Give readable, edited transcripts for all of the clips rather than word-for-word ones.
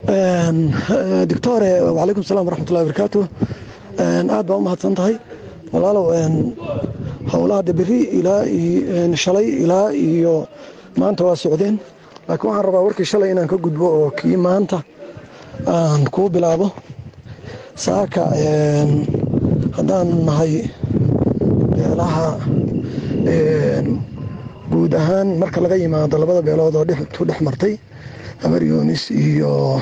Doctore, wacalaykum salaam waraxmatullahi wabarakaatu. Aad baa u mahadsan tahay, walaalow. Howlaha de berri ilaa shalay ilaa iyo maanta waa socdeen, laakiin waxaan rabaa warkii shalay inaan ka gudbo oo kii maanta aan kuu bilaabo. Saaka haddaan nahay beelaha guud ahaan, marka laga yimaado labada beelood oo tu dhex martay, Habar Yunis iyo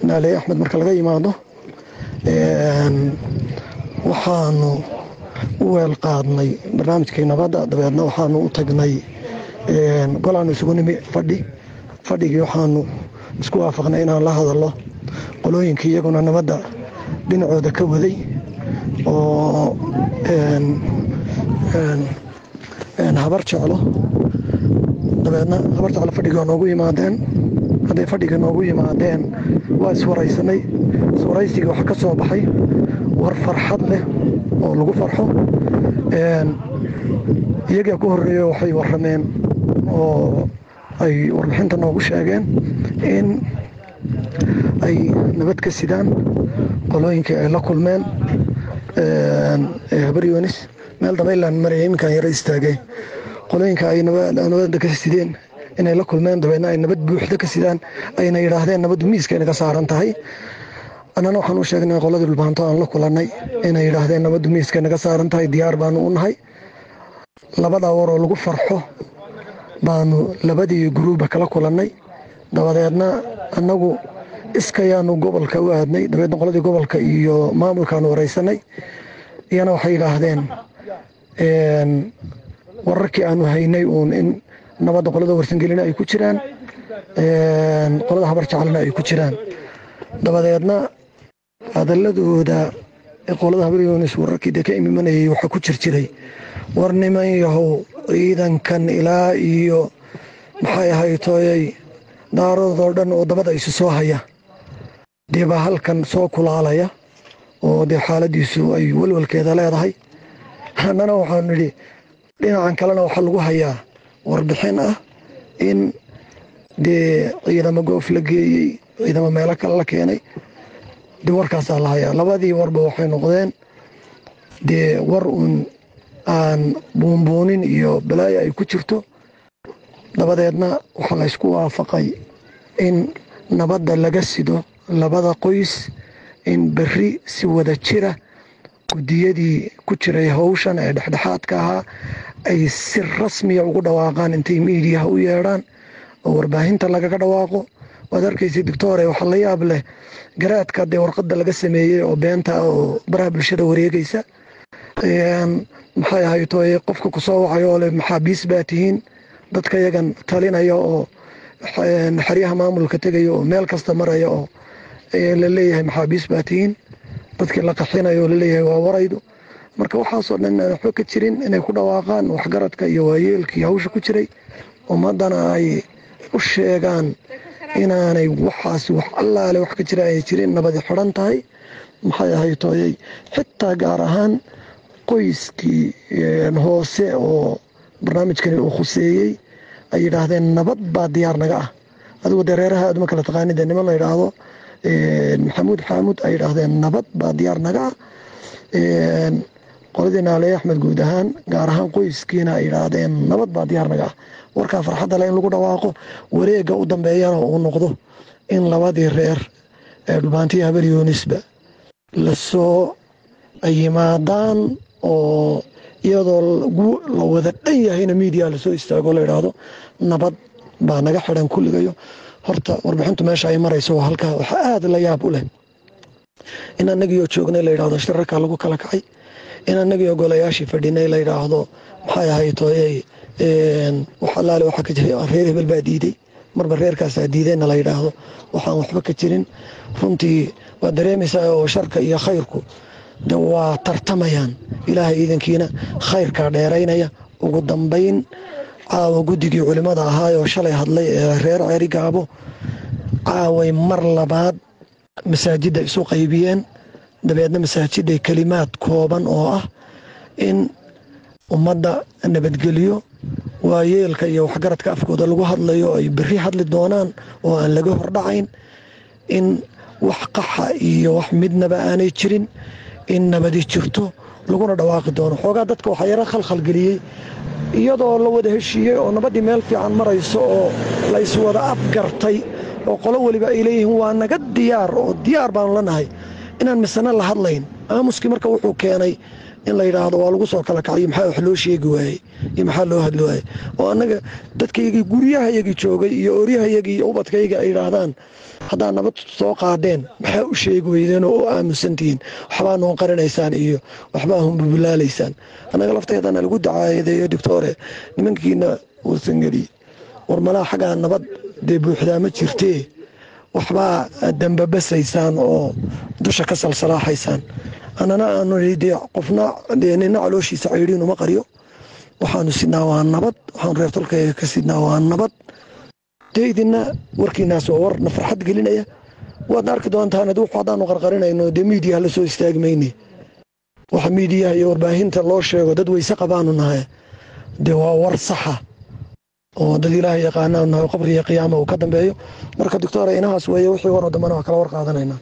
Naaley Axmed, marka laga yimaado, waxaanu u weel qaadnay barnaamijkii nabadda. Dabeedna waxaanu u tagnay golaanu isugu nimi fadhi. Fadhigii waxaanu isku waafaqnay inaan la hadallo qolooyinkii iyaguna nabadda dhinacooda ka waday oo Habar Jeclo. Dabeedna Habar Jeclo fadhigii noogu yimaadeen. Hadday fadhigii noogu yimaadeen, waa iswaraysanay. Iswaraysigii waxaa ka soo baxay war farxad leh oo lagu farxo. Iyagaa ku horreeyo, waxay warrameen oo ay warbixinta noogu sheegeen in ay nabad ka sidaan qolooyinkii ay la kulmeen Habar Yoonis. Meel dabaylaan maraya, iminkaan yaro istaagay. Qolooyinka ay nabadda ka sideen inay la kulmeen, dabeedna ay nabad buuxda ka sidaan, ayna yidhaahdeen nabaddu miiska inaga saaran tahay. Annana waxaan u sheegnay qoladii Dhulbaanto aan la kulannay inay yidhaahdeen nabaddu miiska naga saaran tahay, diyaar baanu u nahay. Labadaa waroo lagu farxo baanu labadii guruubba kala kulannay. Dabadeedna annagu iskayaanu gobolka u aadnay. Dabeedna qoladii gobolka iyo maamulkaanu waraysanay, iyana waxay yidhaahdeen wararkii aanu haynay uun in nabadda qolada Warsangelina ay ku jiraan, qolada Habar Jeclana ay ku jiraan. Dabadeedna hadaladooda qolada Habar Yoonis wararkii dee ka imimanayay waxaa ku jirjiray, war niman yahow, ciidankan ilaa iyo maxay ahayd tooyay daaradoo dhan oo dabada isu soo haya dee baa halkan soo kulaalaya oo dee xaaladiisu ay walwalkeeda leedahay. Annana waxaanu nidhi dhinacan kalena waxaa lagu hayaa warbixin ah in dee ciidamo goof la geeyey, ciidamo meelo kale la keenay. Dee warkaasaa la hayaa. Labadii warba waxay noqdeen dee war uun aan buunbuunin iyo balaayo ay ku jirto. Dabadeedna waxaa la ysku waafaqay in nabadda laga sido labada qoys in berri si wada jira guddiyadii ku jiray howshan ee dhexdhexaadka ahaa ay si rasmiya ugu dhawaaqaan, intay miidiyaha u yeedhaan oo warbaahinta lagaga dhawaaqo. Waad arkaysa, doctore, waxaa la yaab leh garaadka dee warqadda laga sameeyey oo beenta ah oo baraha bulshada wareegaysa. Maxay ahayd tooye, qofka kusoo wacayo oo leh maxaabiis baa tihiin, dadka yagan talinaya oo xeryaha maamulka tegaya oo meel kasta maraya oo la leeyahay maxaabiis baa tihiin, dadkii la qaxinayo oo laleeyahay waa waraydu. Marka waxaasoo dhan aan waxba ka jirin inay ku dhawaaqaan waxgaradka iyo waayeelkii hawsha ku jiray, ummaddana ay u sheegaan inaanay waxaasi wax allaale wax ka jira ay jirin, nabadi xidhan tahay. Maxay ahayd tooyay, xitaa gaar ahaan qoyskii hoose oo barnaamijkani uu khuseeyey ay yidhaahdeen nabad baa diyaar naga ah. Adigu dee reeraha aad uma kala taqaanid, niman la yidhaahdo Maxamuud Xaamud ay yidhaahdeen nabad baa diyaar naga ah. Qoladii Naaleeye Axmed guud ahaan, gaar ahaan qoyskiina ay yidhaahdeen nabad baa diyaar naga ah. Warkaa farxadda le in lagu dhawaaqo, wareegga u dambeeyana uu noqdo in labadii reer ee Dhulbaantiya Habar Yoonisba lasoo ay yimaadaan oo iyadoo la wada dhan yahayna miidiya lasoo istaago, la yidhaahdo nabad baa naga xidhan kulligayo. Horta warbixintu meesha ay marayso waa halkaa. Waxaa aada la yaab u leh in annagiioo joognay la yidhahdo shirarkaa lagu kala kacay, in annagiioo golayaashii fadhinay la yidhaahdo maxay ahayd tooyay, wax allaale waxaa ka jiray reer hebel baa diiday, marba reerkaasaa diideenna la yidhaahdo. Waxaan waxba ka jirin runtii waad dareemaysaa oo sharka iyo khayrku de waa tartamayaan. Ilaahay iidankiina khayrkaa dheeraynaya. Ugu dambayn caawa guddigii culimmada ahaayoo shalay hadlay ee reer Ceeri Gaabo caaway mar labaad masaajidda isu qaybiyeen. Dabeedna masaajiday kelimaad kooban oo ah in ummadda nabadgeliyo, Waayeelka iyo waxgaradka afkooda lagu hadlayo ay berri hadli doonaan oo aan laga hordhacayn, in wax qaxa iyo wax midnaba aanay jirin, in nabadi jirto, laguna dhawaaqi doono. Xoogaa dadka waxaa yaro khalkhalgeliyey iyadoo la wada heshiiyey oo nabaddii meel fiican marayso oo la iswada afgartay oo qolo weliba ay leeyihiin waa naga diyaar oo diyaar baanu la nahay, inaan misena la hadlayn. Aamuskii marka wuxuu keenay in la yidhaahdo waa lagu soo kala kacay, maxaa wax loo sheegi waayey iyo maxaa loo hadli waayey, oo annaga dadkaygii guryahayagii joogay iyo oryahayagii iyo ubadkayga ay yidhaahdaan haddaa nabad soo qaadeen maxaa u sheegi weydeen oo u aamusantihiin, waxbaa noo qarinaysaan iyo waxbaa humbubulaalaysaan. Annaga lafteedana lagu dacaayadeeyo, doctore, nimankiina Warsangeli, war malaa xaggaa nabad dee buuxdaa ma jirtee, waxbaa dambabasaysaan oo dusha ka salsalaaxaysaan. Annana aanu dee qofna dee nina calooshiisa caydhiin uma qariyo. Waxaanu sidnaa waa nabad, waxaanu reer tolkayga ka sidnaa waa nabad. Dee idinna warkiinaas waa war na farxad gelinaya, waadna arki doontaan. Wuxu haddaanu qarqarinayno dee miidiyaha la soo istaagi mayne. Waxa miidiyaha iyo warbaahinta loo sheego dad weyse qabaanu nahay, dee waa war saxa oo dad Ilaahay yaqaanaanu nahay oo qabriga qiyaama uu ka dambeeyo. Marka doctoora, inahaas weeye wixii waroo dambana waa kala war qaadanaynaa.